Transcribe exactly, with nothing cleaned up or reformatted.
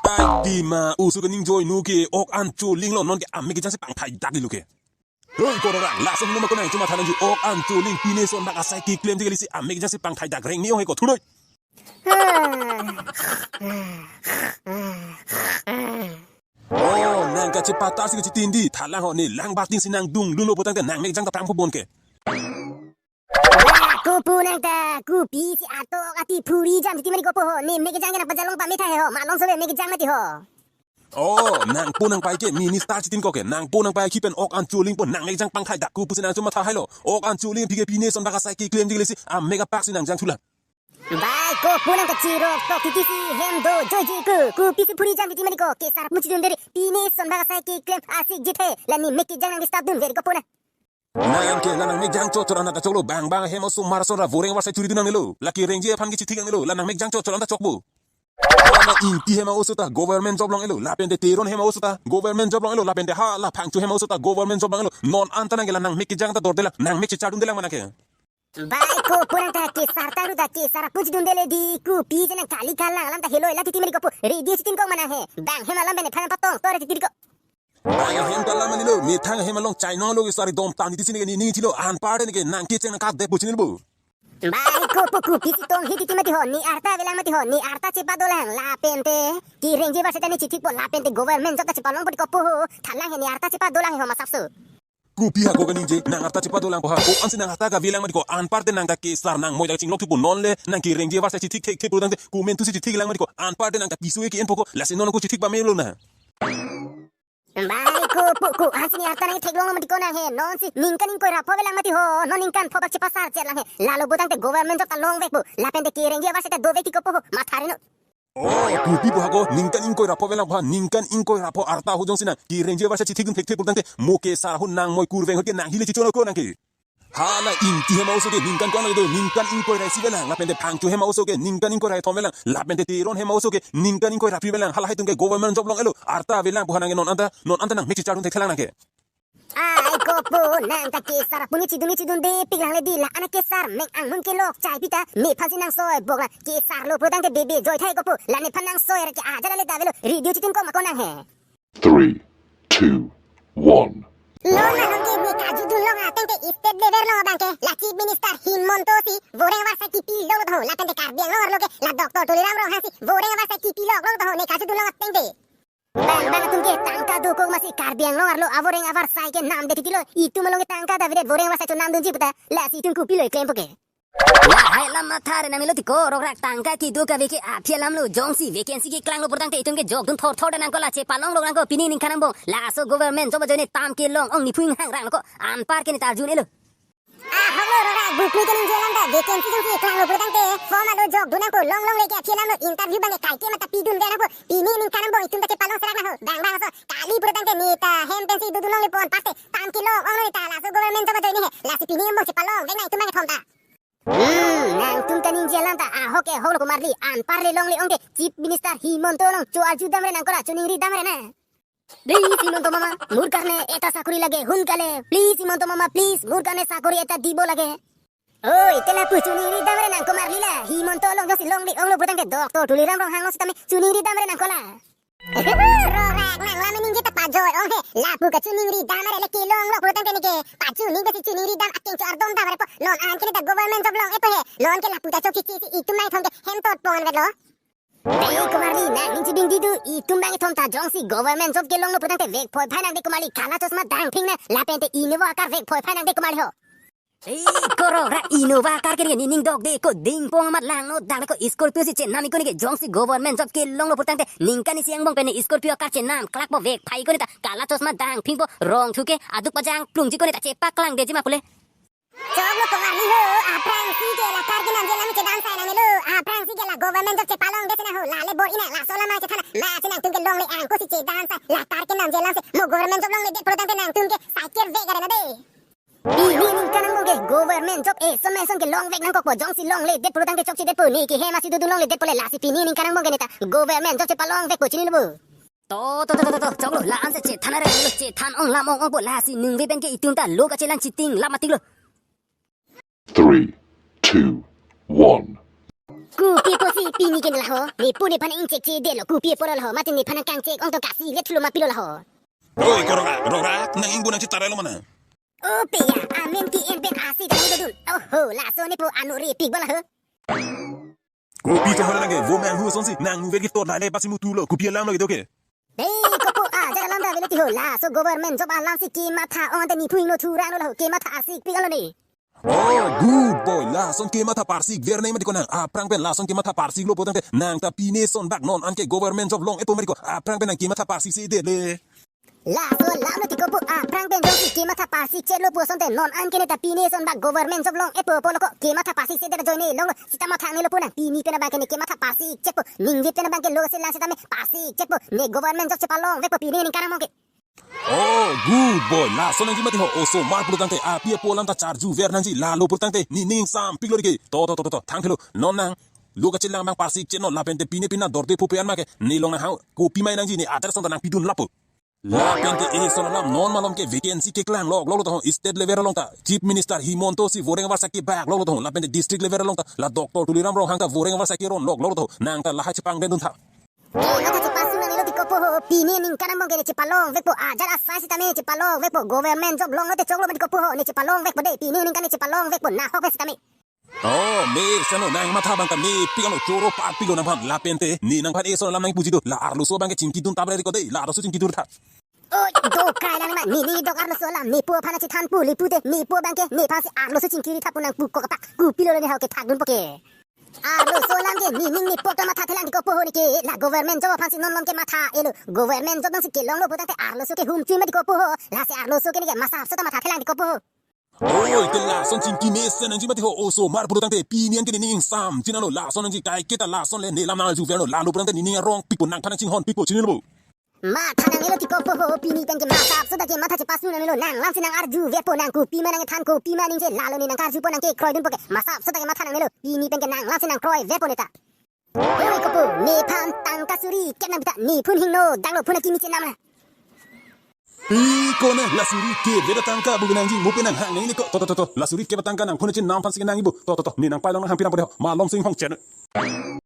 Ai dima, oso ke ning joinu ke ok an choling lo, non ke amek kejang si pangthai dak lo ke. Hei, korora, lason lo ma konang chuma thanan ji, ok an choling pine son bak asai keklem je kali si amek kejang si pangthai dak reng ni ong he ko thunoi. Oh, nang kachepata si kachitindi, thalang ho ne lang bating si nang dungdunlo putangte nang mek kejang ta pangpo bon ke. Ba, kopu nang ta, kopi si atok ati phuri jam titi mati kopo ho, ne mek kejang ke nang pajalong pame tha he ho, malom sobe mek kejang mati ho. Oh, nangpo nangpai ke minister chitin ko ke, nangpo nangpai kipen ok an choling po nang mek kejang pangthai dak, kopu si nang chuma tha hai lo, ok an choling phi ke pine son bak asai keklem je kali si amek apak si nang jangthulang. Bai, kopu nang kachirok tok titi si hem do joiji ko, kopi si phuri jam titi mati ko, kesar muchi dun deri, pine son bak asai keklem asik jithe, la ne mek kejang nang disturb dun deri kopu nang. Nang ke la nang mek kejang chot chot anat achok lo, bang bang hem osomar ason ra voreng avarsai churi dun nangne lo, la kerengji aphan kechithik nangne lo, la nang mek kejang chot chot anta chokpo. Hala Ingti hem a-oso ta government job long-e lo, lapente Teron hem a-oso ta government job long-e lo, lapente hala Phangcho hem a-oso ta government job long-e lo. Non anta nang ke la nang mek kejang ta dorde lang, nang mek chechar dunde lang ma nang ke. Bai, kopu nang ta kesar ta ru ta kesar apuji dunde le di, kopi je nang kali kalang alam ta heloi la titi mati kopu, ready chitin kong ma nang he. Bang hem alam pen ne phan patong tor titi ko. Bang hem ta alam ani lo, methang hem along chainong lo ke sari dom tan titi si ne ke ne ne chilo, anpar te ne ke nang kecheng nang kat de puchin lo. Bai, kopu kopi si tong hi titi mati ho, ne arta avelang mati ho, ne arta chepadolang, lapente kerengji avarsai ta ne chithikpo, lapente government job ta chepalongpo ti kopu ho, thalang he ne arta chepadolang he ho masapso. Kopi ha ko kaningje, nang arta chepadolangpo ha, ko ansi nang arta kavelang mati ko, anpar te nang ta kesar nang moi ta chinglok thupo, non le nang kerengji avarsai chithik thekthek putangte komantu si chithik lang mati ko, anpar te nang ta piso ke enpo ko, lasi non ko chithik pame lo na. Bai, kopu ko ansi ne arta nang theklong lo mati ko nang he, non si ningkan ingkoi ra pho avelang mati ho, non ningkan pho bak chepasar chet lang he, lalo putangte government job ta longvekpo, lapente kerengji avarsai ta dovek ti kopu ho, matha reno. Oh, kopi po ha ko, ningkan ingkoi ra pho avelang pha, ningkan ingkoi ra pho arta ho jongsi nang kerengji avarsai chithik dun thekthek putangte, mo kesar ho nang moi kurveng ho ke nang hile chichon ko nang ke. Hala Ingti hem a-oso ke ningkan ko-an lo do, ningkan ingkoi ra isi avelang, lapente Phangcho hem a-oso ke ningkan ingkoi ra thom avelang, lapente Teron hem a-oso ke ningkan ingkoi ra phli avelang, hala hai atum ke government job long-e lo, arta avelangpo ha nang ke non anta, non anta nang mek chechar dun thekthelang nang ke. Ai kopu nang ta kesar apuni chidun chidunde pik lang le di, la ana kesar mek angmun kelok chai pita, nephan si nang soi bok la, kesar lo putangte bebe joi thai kopu, la nephan nang soi ra ke aja la le ta avelo, ready chitin kong ma ko nang he. Three, two, one. Lo na nang ke ne kajudun long ateng te state level long abang ke, la Chief Minister Himanta si voreng avarsai kipi lok lo to ho, lapente Karbi Anglong arlo ke la Doctor Tuliram Ronghang si voreng avarsai kipi lok lo to ho, ne kajudun long ateng te. Bang bang atum ke tangka dokok masi Karbi Anglong arlo avoreng avarsai ke namde titi lo. Itum along ke tangka ta avedet voreng avarsai chonamdunji puta. Lasi itum kopilo klempo ke. Lahai alam matha re nang melo ti ko, rokrak tangka kedo kave ke aphi alam lo, jongsi vacancy keklang lo putangte itum ke jokdun thorthor ta nang ko, la chepalong lok nang ko, pini ningkan angbong. Laso government job ajoine tam kelong ong niphung hangrang lo ko, anpar ke ne ta arjun-e lo. Ahok lo rora, bukni ke ningje alam ta, vacancy jongsi keklang lo putangte, form ado jokdun nangpo, long longle ke aphi alam lo, interview bang ke kaike mata pidunver nangpo, pini ningkan angbong itum ta chepalong serak nang ho, bang bang aso, kali putangte ne ta hem pensi dodun longle pon paste, tam kelong ong lo ne ta, laso government job ajoine he, lasi pini angbong chepalongvek nang itum bang kethom ta. Hmm, nangtum kaningje alam ta, ahok ke ahok lo komarli, anpar le longle ong te, Chief Minister Himanta along cho arju damre nang ko ra, choningri damre na. Please Himanta mama, mur karne ekta sakori lage, hun kale. Please Himanta mama, please, mur karne sakori ekta dibo lage. Oi, te lapu choningri damre nang komarli la. Himanta along jongsi longle ong lo putangte Doctor Tuliram Ronghang along sitame choningri damre nang ko la. Rora, nang la meningje ta pajoi ong he. Lapu kachoningri damre le kelong lo putangte ne ke. Pachoning ke si choningri dam akeng cho ardom damre po. Non an ke ne ta government job long-e po he. Non ke lapu ta chok chichi si itum bang kethom ke hem tot ponvet lo. Dei komarli, nang ning chibing didu, itum bang kethom ta jongsi government job kelong lo putangte vek phoi phai nang de komarli, kala chosma dang phing na, lapente Innova akar vek phoi phai nang de komarli ho. Ei korora, Innova akar ke ne ning dok de ko, dingpong amat langno dang ko, Scorpio si chenam iko ne ke, jongsi government job kelong lo putangte ningkan isi angbong pen ne Scorpio akar chenam klak po, vek phai iko ne ta kala chosma dang phing po, rong thu ke aduk pajang plungji ko ne ta chepaklangdeji ma pule. Choklo komarli ho, aphrangsi ke la kar kenamji alam chedan sai nang melo, aphrangsi ke la government job chepalongdet si nang ho, lale bor-i nang, laso alam chethan nang, ma si nangtum ke longle angko si chedan sai, la kar kenamji alam si, mo government job longledet putangte nangtum ke cycle vek gare na de. Pini ningkan angbong ke government job eson ma eson ke longvek nangkokpo, jongsi longledet putangte chokchedetpo, ne ke hem asi dodun longledetpo le, lasi pini ningkan angbong ke ne ta government job chepalongvekpo, chinilo bo. To, to, to, to, to, to, choklo, la-an si chethan are lo, chethan ong lam ong ong po, lasi ningve pen ke itum ta lo kachelang chiting lam atik lo. Three, two, one. Kopi apotsi pini ke ne laho? Nepo nephan ingchekchedetlo, kopi apotlo laho? Mate nephan nangkangchek ong tong kasi le thulo ma pilo laho? Oi, ko rongrak, rongrak, nang ingbu nangchetarelo mana? O peya, amen ke-en pen asi dang dodun. Oho, laso nepo anore pikbom laho. Kopi chonghon nangke, vo manghu asonsi, nang nuver giftor lale basi mutulo, kopi alam lo gitu ke. Dei, kopo ajat alam ta avelo ti ho, laso government job alamsi kematha ong ante nephu ingno thuranglo laho, kematha arsik pik alo ne. Oh, good boy, lason kematha parsik ver nai mati ko nang, aphrang pen lason kematha parsiklo putangte, nang ta pine son bak non anke government job long-etpo mati ko, aphrang pen nang kematha parsiksedetle. Laso alam lo ti kopo, aphrang pen jongsi kematha parsikchelo pu asonte non anke ne ta pine son bak government job long-etpo pulo ko, kematha parsiksedet ajoine longlo, sita matha nangnelo pu nang, pini pen abangke ne kematha parsikchekpo, ningve pen abangke lo si lang sitame parsikchekpo, ne government job chepalongvekpo pini ningkan angbong ke. Oh, good boy, lason nangji mati ho, osomar putangte, api apo alam ta charjuver nangji, lalo putangte, nening ingsampiklo dei ke, to, to, to, to, to, thangthelo, non nang, lo kachelang abang parsikche non, lapente pine pina dorde pupe an make, ne long nang hau, kopi mai nangji ne address ta nangpidun lapo. Lapente eson alam non malom ke vacancy keklang lok lok lo ta ho, state level along ta Chief Minister Himanta si voreng avar sake bak lok lo ta ho, lapente district level along ta la Doctor Tuliram Ronghang ta voreng avar sake ron lok lok lo ta ho, nang ta lahai chepangdendun tha. Kematha chepasung nangnelo ti kopo ho, pini ningkan angbong ke ne chepalongvekpo, ajat asai sitame chepalongvekpo, government job longlote choklo mati kopo ho, ne chepalongvekpo dei, pini ningkan ne chepalongvekpo, nahok sitame. Oh, me seno nang matha abang ta mepik ano, choro parpiklo nangphan, lapente ne nangphan eson alam nangpuji do, la arloso abangke chingkidun tabre ko dei, la arloso chingkidun tha. Oi, dokai lang ma, ne ne dok arloso alam, nepo aphan chethanpo le pute, nepo abangke nephansi arloso chingkiri tha pu nangpu kok apa, kopilo le ne hau kethakdunpo ke. Arloso alam ke nening nepo ta matha thelang ti kopo ho ne ke, la government job aphansi non lom kematha-elo, government job dongsi kelonglo putangte arloso ke humchui mati kopo ho, lasi arloso ke ne ke masap so ta matha thelang ti kopo ho. Oi, ke lason chingki mesen nangji mati ho, osomar putangte, pini anke nening ingsamchinanlo, lason nangji kaiketa lason le ne lam nang arjuverlo, lalo putangte nening arongpikpo, nangphan nangchinghonpikpo, chinilo bo. Matha nangnelo ti kopo ho, pini pen ke masap so ta kematha chepasung nangnelo, nang lamsi nang arjuvepo, nang kopi ma nangthan, kopi ma ningje, lalo ne nangkarjupo, nangkekroidunpo ke, masap so ta kematha nangnelo, pini pen ke nang lamsi nangkroivepo ne ta. Oi kopo, nephan tangka suri kep nangpi ta, nephun hingno danglo, phun aki mi chenam la. Pi ko ne la suri kep veda tangka bu nangji, mo pen nanghang nangji ko, to, to, to, to, la suri kep tangka nangphun chenam aphansi nangji bo, to, to, to, ne nangpailong nanghangpi nangpo dei ho, malom sing hong chen.